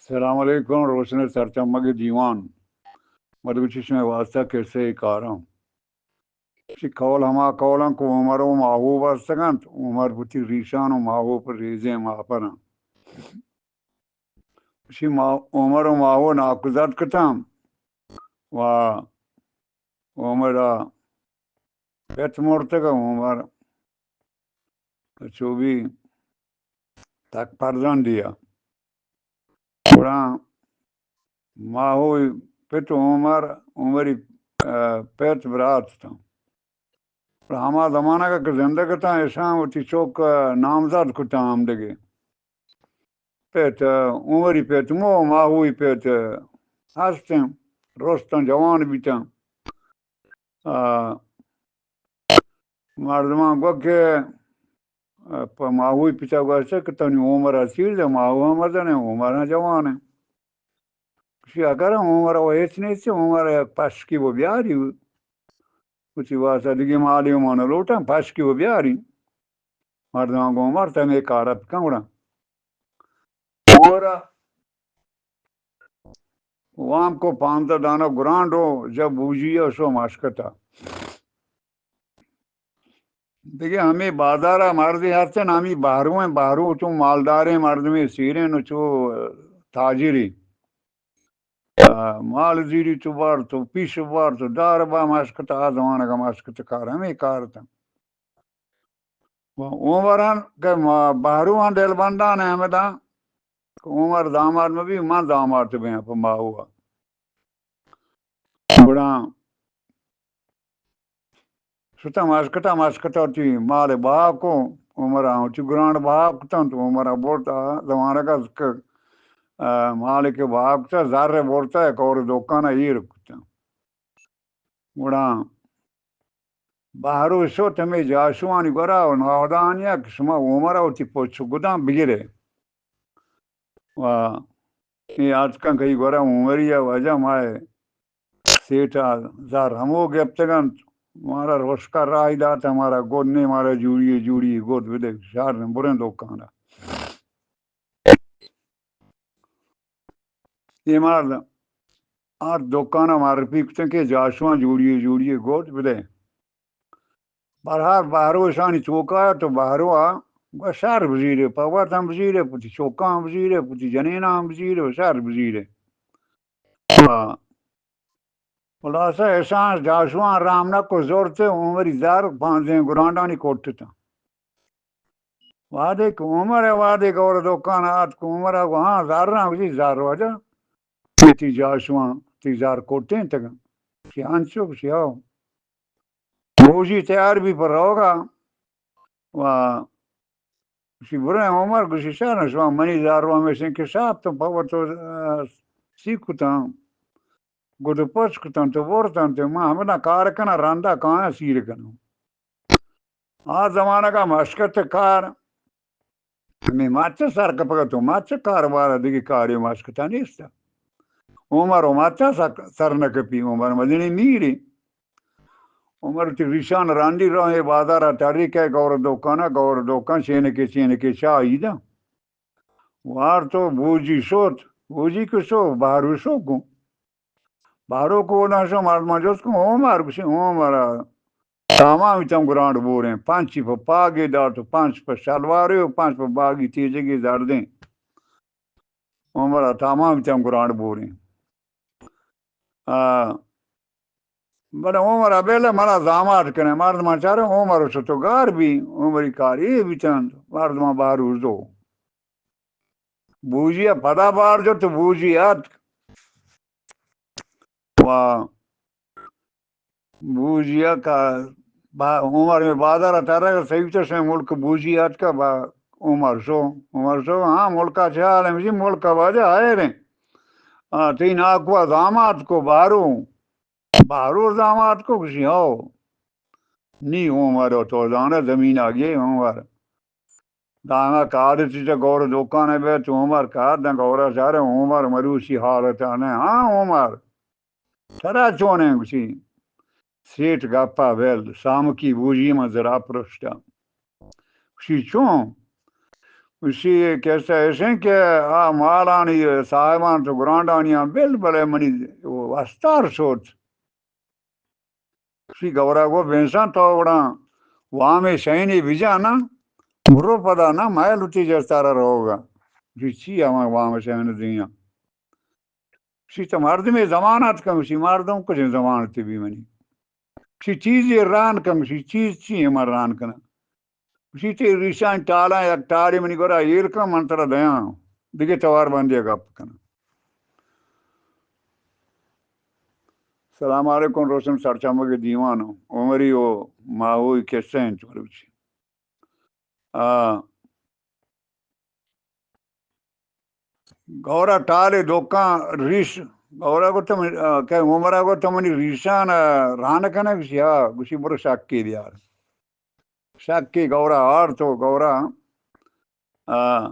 سلام علیکم، روشن سرچمگ دیوان۔ مدگوچی شمئے واسطہ کسے کاراں۔ چی قول ہما قولاں کہ عمر و ماہو بستگنت، عمر بوتی ریشان و ماہو پر ریزیں ماپراں۔ چی ما-، عمر و ماہو ناکوزات کتاں و عمر ء پت مرتگ ء عمر چو بی تک پرزندی ء۔ گڑا ماہوئی پت عمر، عمری، ء، پت برات اتاں۔ گڑا ہما زمانگ ء کہ زندگ اتاں، اشاں وتی چک ء نامزد کتاں ہمدگے۔ پت، عمری پت مو، ماہوئی پت ہستیں، رستاں جوان بیتاں۔ آ، مردماں گو کہ، آ، پہ ماہوئی پتا گوشتہ کہ تنی عمر اسیر دے، ماہو ہم مزن ہے، عمر ہم جوان ہے۔ گوشی اگر عمر و ہچ نیست، عمر یک پشکی و بیاری، وتی واسطہ دگہ مالی و مانا لوٹاں، پشکی و بیاری۔ مردماں گو عمر تمے کارا بکن گڑا۔ اور وام کو پانزدہ دانہ گرانڈو جب بوجی ء شو مشکتا۔ دگہ ہمے بازار ء مردے ہستن، ہمے بہرو ہیں، بہرو چو مالداریں مردمے سیریں و چو تاجری۔ آ، مال زیری تو بار تو پیش بار تو دار با مشکتا، آ زمانگ مشکت کار ہمے کار تن۔ و عمران کہ ما بہروان دل بندان احمدان کہ عمر داماد مبی، من داماد بیاں پہ ماہو ء۔ گڑا شتاں مشکتا، مشکتا وتی مال بہا کو، عمر ء وتی گرانڈ بہا کتنت، عمر ء برت آ زمانگ ء کہ، آ، مال کہ بہا کتا، زر ء برتا، یک اور دکان ء ایر کتاں۔ گڑا بہرو شت ہمے جاشوانی گورا و ناہدانیا کہ شما عمر ء وتی پچ و گداں بگرے۔ و اے آتکاں کئی گورا عمری ء واجہ مائے سیٹھ ء زر ہمو گپتگ انت، مارا رشکا راہی دات، مارا گد نے، مارا جوڑی جوڑی گد بدے، شار بریں دکان ء۔ اے مرد آ دکان ء معرفی کتن کہ جاشواں جوڑی جوڑی گد بدے۔ بہرحال بہرو اشانی توکا تو بہرو ء گوشت شر بزیرے، پہ وت ہم بزیرے، پتی چوکاں ہم بزیرے، پتی جنیناں ہم بزیرے و شر بزیرے۔ و خلاصہ اشاں جاشواں رام نہ کو زرت، عمری زر پانزدہیں گرانڈانی کٹتاں۔ وہدے کہ عمر ء وہدے گور دکان ء آتک، عمر ء گو ہاں زراں، گوشی زر واجہ، تئی جاشواں تئی زر کٹینتگ انت۔ گوشی انچو؟ گوشی ہو۔ بوجی تیار بی پر روگا و گوشی بریں عمر، گوشی شر شما منی زر و ہمیشیں کہ شاپ تو پہ وتو، آ، سی کتاں، گد پچ کتاں تو برتاں تو ما ہمدا کار کناں، رندا کایاں سیر کناں۔ آ زمانگ ء مشکت کار ہمے مچ سر کپگ ء تو مچ کاروبار ء دگہ کارے مشکت ء نیست۔ عمر و مچ ء سک-، سر نہ کپی، عمر مزنیں میرے۔ عمر وتی ریشان رانڈی رو اے بازار ء تری کئے گور دکان ء، گور دکان چینکے چینکے چاہی دا۔ وار تو بوجی شوت، بوجی کہ شو، بارو شو گوں۔ بارو کو نہ شو، مردماں جست کو، عمر گوشی، عمر ء تمام تم گرانڈ بوریں، پنچی پہ پاگے دات و پنچ پہ شلوارے و پنچ پہ باگی تیجگی زردیں۔ عمر ء تمام تم گرانڈ بوریں۔ آ، بلے عمر ء بل منا زامات کنے، مردماں چارے عمر و شتو گار بی، عمری کاری بیتنت، مردماں بارو زو۔ بوجی ء پدا بار جت، بوجی اتک و بوجی ء کا-، با-، عمر میں بازار ء ترگ ء سیوتش میں ملک بوجی اتک با عمر شو، عمر شو، ہاں ملک ء چہ حال ہے؟ مجھے ملک ء واجہ آئے رہے۔ ہاں، تئی ناکو ء زامات کو بارو، بارو زامات کو کسی ہو۔ نی عمر و تو زانہ زمین آگے عمر۔ دانا کارتی چہ گور دکان ء بیت، عمر کار داں گورا چارے، عمر مروچی حالت ء نہ۔ ہاں عمر، ترا چونیں؟ گوشی، سیٹ گپا بل، سامکی بوجی من زرا پرشتا۔ گوشی، چون؟ گوشی، قصہ ایش انت کہ آ مالانی صاحبان تو گرانڈانی آں بل، بلے منی وستار شوت۔ گوشی، گورا گو، بینسان تو گڑا وامے شئینے بجا نا، برو پدا نا، مئے لوٹی جستارا روگا۔ گوشی، چی ہما وام شئین دیاں؟ گوشی، تو مردمے زمان اتکن؟ گوشی، مردم کجیں زمان تی بی منی؟ گوشی، چیزے ران کن؟ گوشی، چیز چی ایں من ران کناں؟ گوشی، تئی ریشان ٹالاں یک ٹالے منی گورا ایر کن، من ترا دیاں، دگہ توار بندے گپ کناں۔ سلام علیکم، روشن سرچمگ دیوان، عمری و ماہوئی قصہ انت مروچی۔ آ، گورا ٹالے دکاں ریش، گورا گو تو من-، آ، کہ عمرا گو تو منی ریشان، آ، ران کنگ؟ گوشی، ہا۔ گوشی، برو شکی بیار۔ شکی گورا آرت و گورا، آ،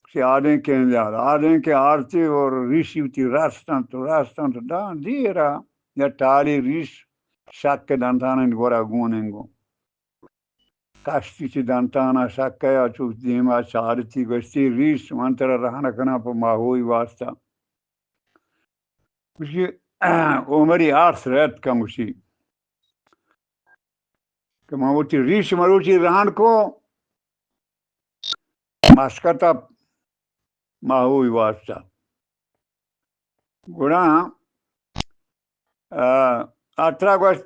گوشی، آدینکیں بیار۔ آدینکیں آرتی و ریشی وتی رستنت و رستنت، داں دیرا یا ٹالی ریش شک دنتانن گورا گوننگو۔ کشتی چہ دنتانا شکیا چو دیما چارتی، گوشتی، ریش من ترا رہن کناں پہ ماہوئی واسطہ۔ گوشی، عمری آرس رد کن، گوشی کہ من وتی ریش مروچی رہن کو مسکتا ماہوئی واسطہ۔ گڑا، آ، آترا گوشت،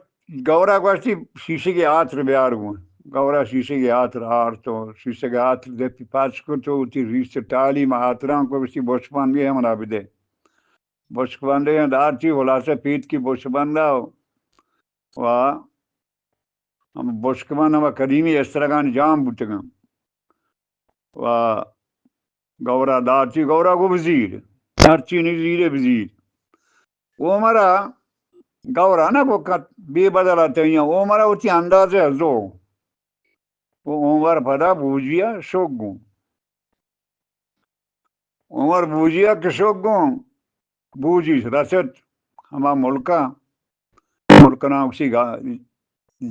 گورا گوشتی، شیشگے آتر بیار گوں۔ گورا شیشگے آتر آرت و شیشگے آتر دپی پچ کت و وتی ریش ٹالی ما آتراں کو، گوشتی، بشبندے ہمنا بدے۔ بشبندے دارتی، خلاصہ پیتکی بشبندا و ہم بشکمان ہما قدیمی استرگانی جام بوتگاں۔ و گورا دارتی، گورا گو بزیر، ہرچی نی زیرے بزیر۔ عمرا گورا نہ گو کت، بے بدلا تئیاں، عمرا وتی اندازے ہزو۔ و عمر پدا بوجیا شوک گوں۔ عمر بوجیا کہ شوک گوں، بوجی رست ہما ملکا، ملک نام گوشی گا-،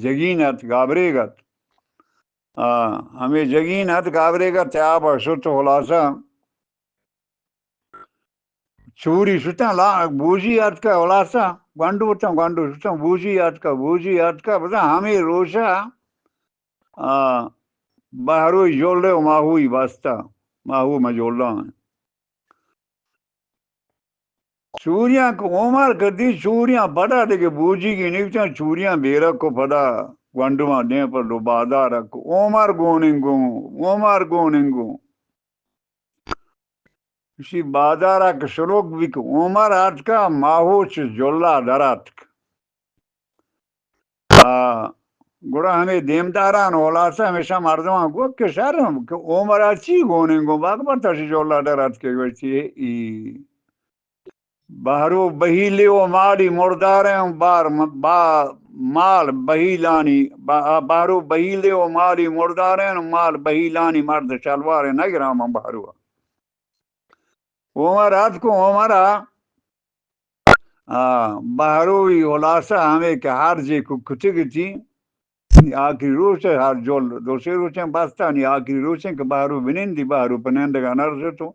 جگین ات، گابریگ ات۔ آ، ہمے جگین ات، گابریگ ات، آبا شت، خلاصہ چوری شتاں، لا-، بوجی آتکا، خلاصہ گونڈو بوتاں، گونڈو شتاں، بوجی آتکا، بوجی آتکا، بزاں ہمے روشا، آ، بہروئی جولے و ماہوئی بستا، ماہو ما جولاں۔ چوریاں کہ عمر کدی، چوریاں پدا دگہ بوجیگی نیوچاں، چوریاں بیرک و پدا گونڈواں دیم پر دو بازارک، عمر گوننگوں، عمر گوننگوں۔ اشی بازارا کہ شلوک بی کہ عمر آتکا، ماہو چہ جلا در آتک۔ آ، گڑا ہمے دیمداران و خلاصہ ہمیشہ مردمان گو کہ شر ہم کہ عمرا چی گونیں گوں، باگ بر تشی جولا در آتکے گوشتی، ای بہرو بہیلے و مالی مرداریں، بار م-، با-، مال بہیلانی، با-، بہرو بہیلے و مالی مرداریں، مال بہیلانی، مرد شلواریں نگراں من بہرو۔ عمر اتک و عمرا، آ، بہروی خلاصہ ہمے کہ ہر جے کو کتگ تھی، نی آخری روچ ہر جول دو سے روچیں بستانی آخری روچیں کہ بہرو بنندی، بہرو پہ نندگا نرست و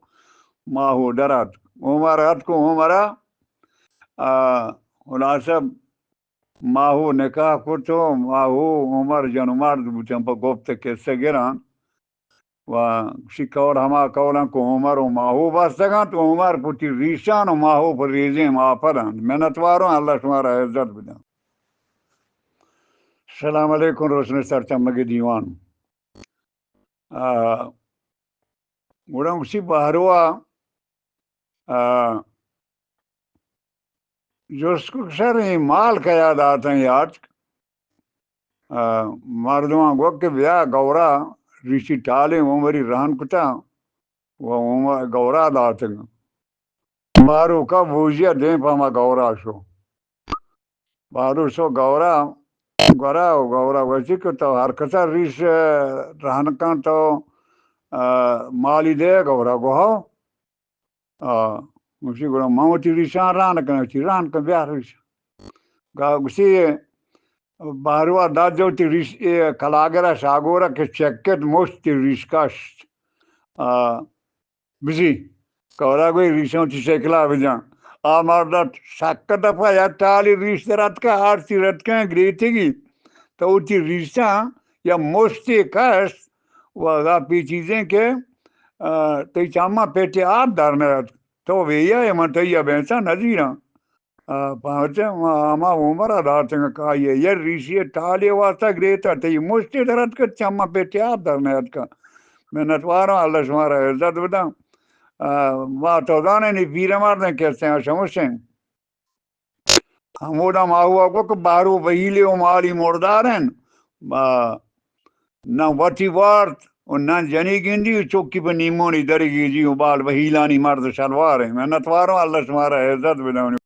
ماہو در آتک۔ عمر اتک و عمرا، آ، خلاصہ ماہو نکاح کت و ماہو عمر جن و مرد بوتن پہ گپت قصہ گران۔ و گوشی قول ہما قولاں کہ عمر و ماہو بستگاں، تو عمر پہ وتی ریشان و ماہو پہ ریزیں ماپداں۔ منتواروں، اللہ شمارا عزت بدن۔ السلام علیکم، روشن سرچمگ دیوان۔ آ، گڑا گوشی بہروا، آ، جست کت کہ شر ایں مال کیا داتاں یاتک؟ آ، مردماں گوشت کہ بیا گورا ریشی ٹالیں عمری رہن کتا و عمر گورا داتگ۔ بہروکا بوجیا دیم پہ ہما گورا شو۔ بہرو شو گورا گورا و گورا گوشتی کہ تو ہر کسا ریش رہن کن تو، آ، مالی دے؟ گورا گو ہو۔ آ، گوشی، گڑا من وتی ریشاں ران کناں، وتی ران کن، بیار ریش۔ گا-، گوشی، بہروا داد جو وتی ریش، اے کلاگرا شاگورا کہ چکت مشت وتی ریش کشت۔ آ، بزی، کورا گوئی ریشاں چی شکلا بجان۔ آ مرد شک دپا یا ٹالی ریش در اتکا، آرتی رتکا گریتگی۔ تو وتی ریشاں یا مشتے کشت و اگا پی چیزیں کہ، آ، تئی چاما پیٹے آپ در نیت۔ تو ویا من تئی بینسا نزیراں۔ آ، پہنچ ما ہما عمر ء داتگ کہ آئی ء یک ریشی ء ٹالے واسطہ گریتہ، تئی مشتے در اتکت، چماں پیٹے آپ در نیاتکہ۔ منتوار آں، اللہ شمارا عزت بداں۔ آ، ما تو زانیں نی پیرمردیں کسے آں شموشیں۔ ہمودا ما ہوا گو کہ بارو بہیلے و مالی مرداریں۔ آ، نہ وتی وارت و نہ جنی گندی و چکی پہ نیمونی درگیجی و بال بہیلانی مرد شلواریں۔ منتوار آں، اللہ شمارا عزت بداں۔